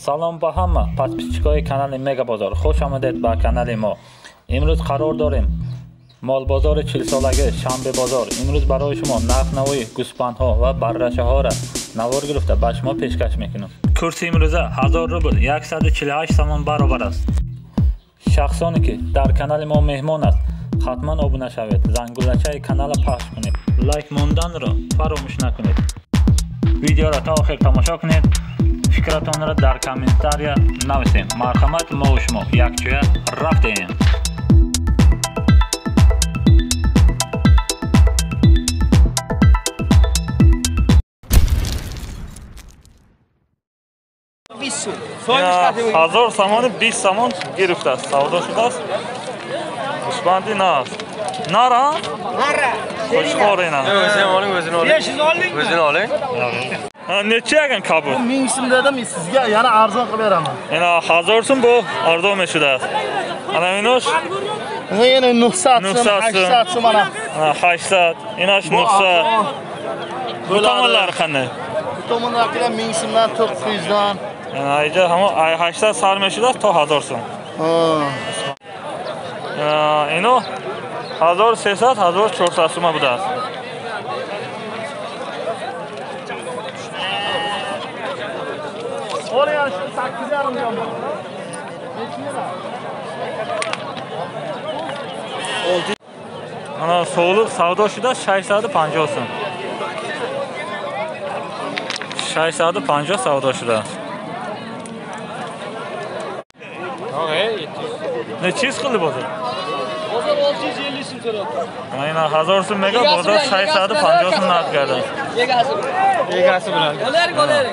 Салом ба ҳама подписчикои канали Мегабозор. Хуш омадед ба канали мо. Имрӯз қарор дорем молбозори 40-солаги Шанбе бозор. Имрӯз барои шумо нархнавои гӯсфандҳо ва баррашаҳоро навор гирифта ба шумо пешкаш мекунам. Курси имрӯза 1000 рубл 148 сомон баробар аст. Шахсоне ки дар канали мо меҳмон аст, ҳатман обуна шавед, зангулачаи каналро пахш кунед, лайк монданро фаромӯш накунед. Видеоро то охир тамошо кунед. Фикратонро дар комментария нависем. Марҳамат, мо ва шумо якҷоя рафтем. Ҳазор сомони 20 сомон гирифтааст, савдо шудааст. Гӯсфанди нааст. Нара? Хушхор ина. O'zini oling. Necha ekan kabul? 1000 so'm dedim, sizga yana arzon qilib beraman. Ina 1000 so'm bu arzon meshudааст. Ana inosh? Yana 900 so'm, 800 so'm mana. 800, inosh 900. Bu tomonlari qanday? Bu tomonlarga 1000 so'mdan, 900 dan. Ina ija hamma 800 sar meshudааст то 1000 so'm. Ино 1300, 1400 сӯма будааст. Ана соғлуқ савдо шуда 650 сӯм. 650 савдо шуда. Не чиз қилди бозор? Бозор 650 сӯм so'rayapti. Ина 1000 сӯм мега, бозор 650 сӯм нарх карда. Egasi bilan. Olar, olar.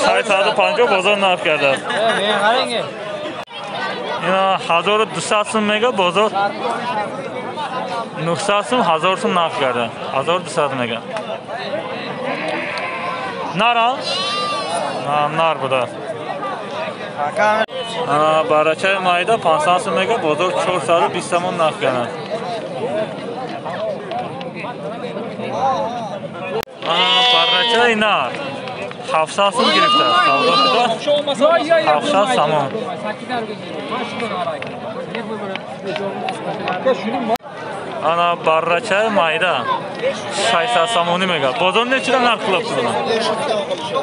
650 бозор нарх карда. Men qarang. Ина 1200 сӯм мега, бозор 900 сӯм, 1000 сӯм нарх карда. 1200 мега. Нара? Нар будааст. Барачаи майда 500 сӯм мега, бозор 420 сомон нарх карда. Барачаи нар 700 сӯм гирифтааст. Савдо шуда 700 сомон. Ана баррачаи майда 600 сомонӣ мега. Бозор нечида нарх қилибdi buni?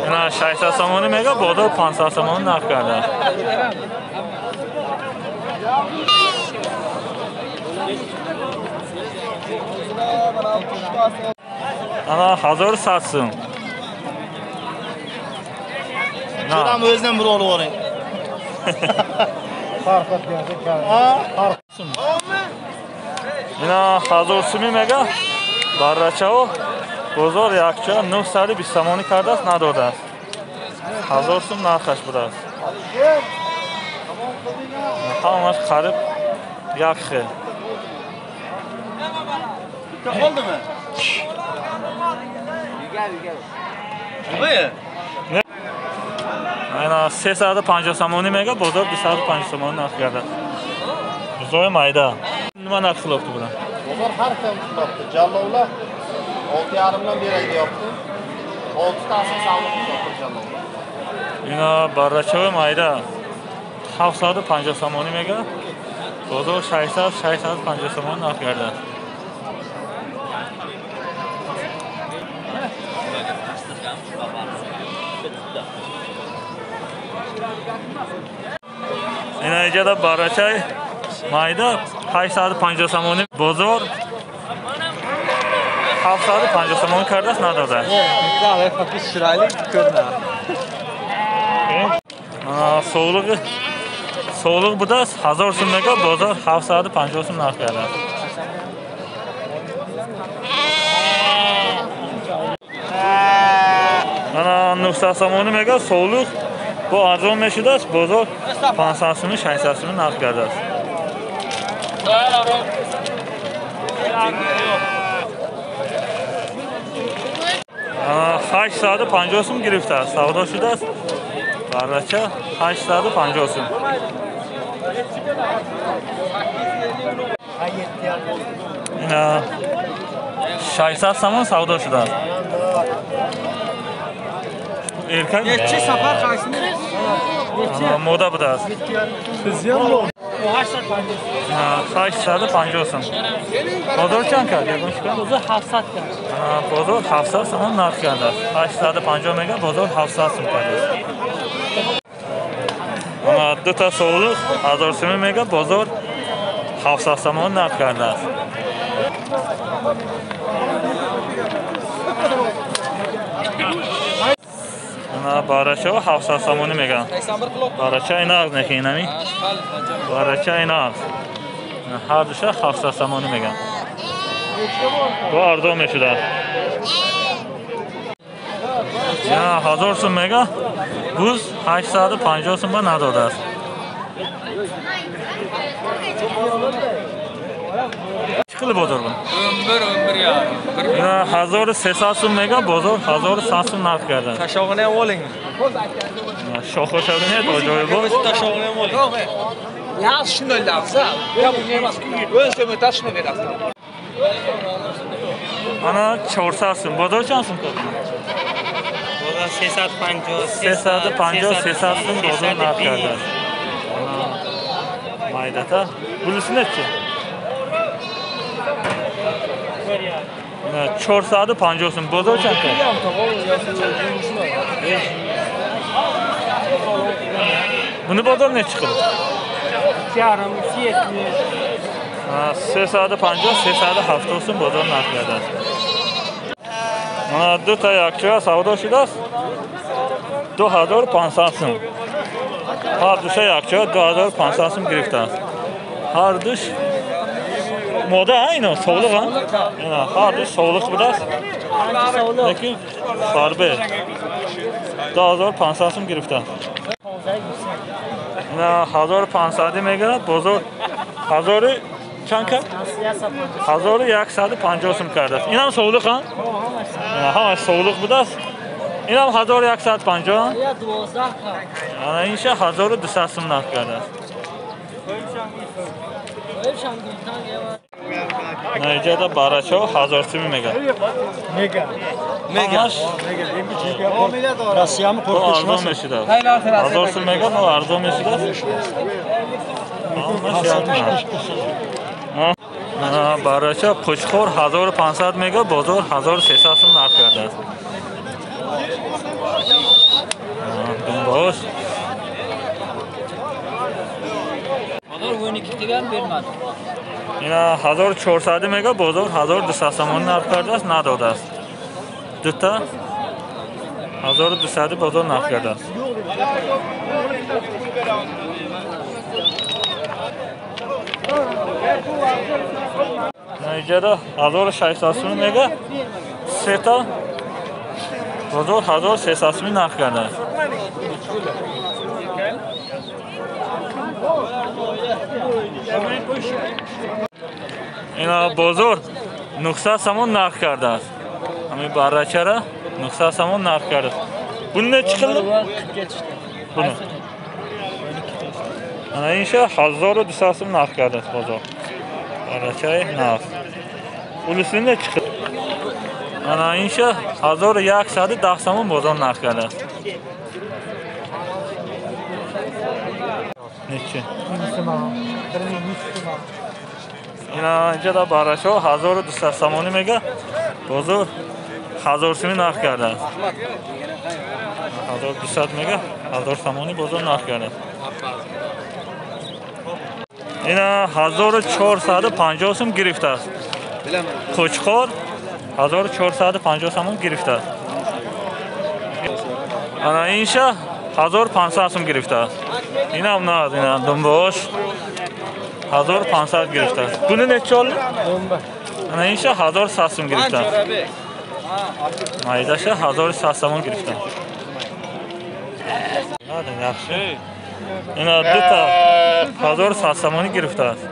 Ана 600 сомонӣ мега, бозор 500 сомонӣ нарх карда. Ана 1100 сӯм. Şuradan o'zidan bir olib oling. Ина 1000 сӯмӣ мега, баррачао бозор якча 920 сомонӣ кардааст, надодааст. 1000 сӯм нархаш будааст. Ҳамаш қариб як хел. Qoldimi? Ина 350 сомонӣ мега, бозор 250 сомонӣ нарх кардааст. Бозори майда. Nima narx qilyapti bular? Bozor har xil qilyapti. Jallovlar 6,5 dan beray deyapti. 6 tasini savdo qilyapti jallovlar. Ина баррачаи майда 750 сомонӣ мега, бозор 600, 650 сомонӣ нарх кардааст. Ина иҷода баррачаи майда 850 сомонӣ, бозор 750 сомонӣ кардааст, надодааст. Соғлуқ будааст 1000 сӯм мега, бозор 750 сӯм нарх кардааст. Ана 900 сомонӣ мега, соғлуқ бо арзон мешудааст, бозор 500 сӯмӣ, 600 сӯмӣ нарх кардааст. Ана 850 сӯм гирифтааст, савдо шудааст. Баррача 850 сӯм. Ина 600 сомон савдо шудааст. Erkak Neçə sapar qaysını? Мода будааст. 850 сум. Бозор чанд кард? Ягон чӣ кард? Бозор 700 кард. Бозор 700 сомон нарх кардааст. 850 мега, бозор 700 сум кардааст. Дута совлуқ 1000 сум мега, бозор 700 сомон нарх кардааст. Барачаҳо 700 сомонӣ мегӯянд. Барачаи нағз неки инами? Барачаи нағз. Ҳар душа 700 сомонӣ мегӯянд. Бо арзон мешудааст. 1000 сум мега, буз 850 сум ба надодааст. Чӣ хеле бозор буд? 1300 сум мега, бозор 1100 сум нарх кардааст. Ташоғини ҳам oling. Шохошавӣ не ҷои бо? Ташоғини ҳам oling. Laz shunday lafza. Ya bu emas, o'z o'tashni shuni berasiz. Ана 400 сум. Бозор чанд сум кард? Бозор 350. 350, 300 сум бозор нарх кардааст. Майдата. Bunisi nechi? 450 сум. Бозор чанд кард? Buni bozor nechi qildi? 2,5, 370. 350, 370 сум бозор нарх кардааст. Mana дута якчоя савдо шудааст. 2500 сум. Ҳар душа якчоя 2500 сум гирифтааст. Ҳар душ мода ҳа ино совлуқ ҳа? Ина ҳар душ совлуқ будааст. Лекин фарбе 2500 сум гирифтааст. Ина 1500 мегирад, бозор 1000 чанд кард? 1150 сум кардааст. Инам совлуқ ҳа? Ина ҳамаш совлуқ будааст. Инам 1150. Ана инша 1200 сум нарх кардааст. Наиҷада барачаҳо 1000 сум мегӯянд. Мега. Арзон мешудааст. 1000 сум мегӯяд, но арзон мешудааст. Барача қучқор 1500 мегӯяд, бозор 1300 сум нарх кардааст. Думбош. Бозор 12 degan bermadi. Ина 1400 мега, бозор 1200 сомон нарх кардааст, надодааст. Дута 1200 бозор нарх кардааст. Наиҷада 1600 сум мега, сета бозор 1300 сум нарх кардааст. Ина бозор 900 сомон нарх кардааст. Ҳамин баррачара 900 сомон нарх кардааст. Буни nechi qildi? Buni. Ana инша 1200 сум нарх кардааст бозор. Баррачаи нарх. Улisi nechi qildi? Ana инша 1110 сомон бозор нарх кардааст. Nechi? Ина инҷа баррачаҳо 1200 сомонӣ мега, бозор 1000 сумӣ нарх кардааст. 1200 мега, 1000 сомонӣ бозор нарх кардааст. Ина 1450 сум гирифтааст. Қучқор 1450 сомон гирифтааст. Ана инша 1500 сум гирифтааст. Инам наз, ина думбош 1500 гирифтааст. Буни nechi oldi? Ана инша 1100 сум гирифтааст. Майдаша 1100 сомон гирифтааст. Yaxshi. Ина дута 1100 сомонӣ гирифтааст.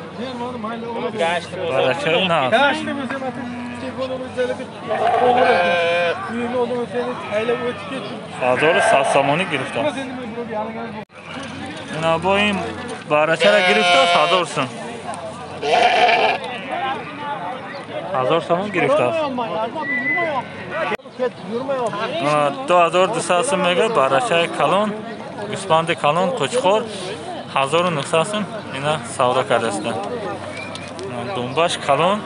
Барачаи наз. 1100 сомонӣ гирифтааст. Ина бо ин барачара гирифтааст 1000 сум. 1000 сомон гирифтааст. 2200 сум мега барачаи калон Гӯсфанди калон қӯчқор 1900 сум ина савдо кардааст. Думбаш калон.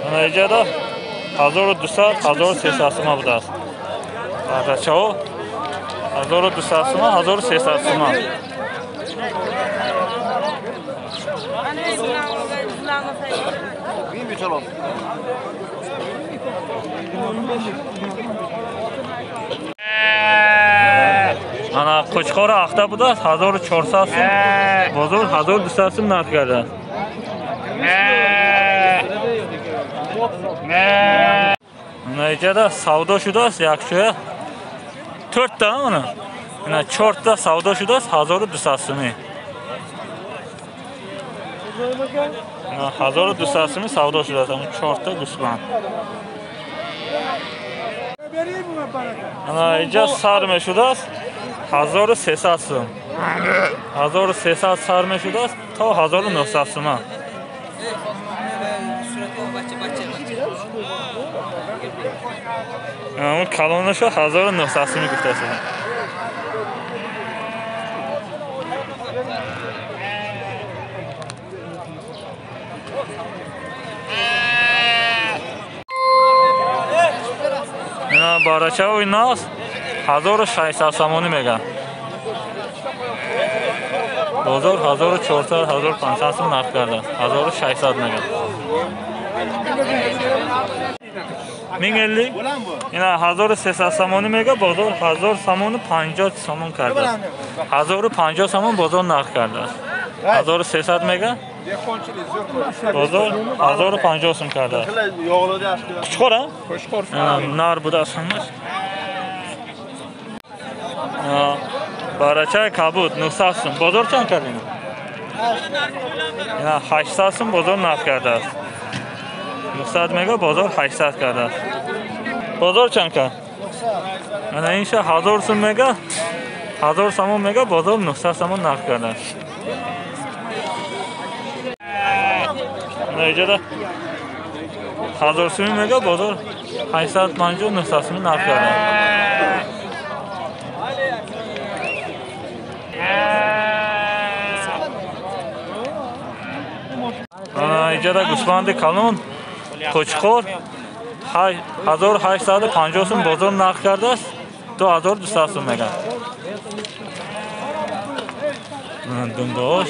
Ана иҷода 1200 1300 сума будааст. Баррачаҳо 1200 сума 1300 сума. Ана қӯчқори ахта будааст 1400 сум, бозор 1200 сум нарх кардааст. Ана иҷода савдо шудааст якшоя 4та ана. Ана 4та савдо шудааст 1200 сумӣ. 1200 сумӣ савдо шудааст ана 4та гӯсфанд. Ана иҷа сар мешудааст 1300 сум. 1300 сар мешудааст то 1900 сума. Он калонаша 1900 сумӣ гуфтааст. Ина барачаҳои нағз 1600 сомонӣ мегӯянд. Бозор 1400 1500 сум нарх кардааст. 1600 мегӯянд. 1050 ина 1300 сомонӣ мегӯяд, бозор 1000 сомону 50 сомон кардааст. 1050 сомон бозор нарх кардааст. 1300 мегӯяд, бозор 1050 сум кардааст. Қучқор, а? Нар будааст ҳамаш. Барачаи кабуд 900 сум. Бозор чанд кард ина? Ина 800 сум бозор нарх кардааст. 900 мегӯяд, бозор 800 кардааст. Бозор чанд кард? Ана инша 1000 сум мегӯяд, 1000 сомон мегӯяд, бозор 900 сомон нарх кардааст. Ана иҷода 1000 сумӣ мегӯяд, бозор 850 900 сумӣ нарх кардааст. Ана иҷода гӯсфанди калон қӯчқор 1850 сум бозор нарх кардааст, 2200 сум мегӯяд. Думбаош.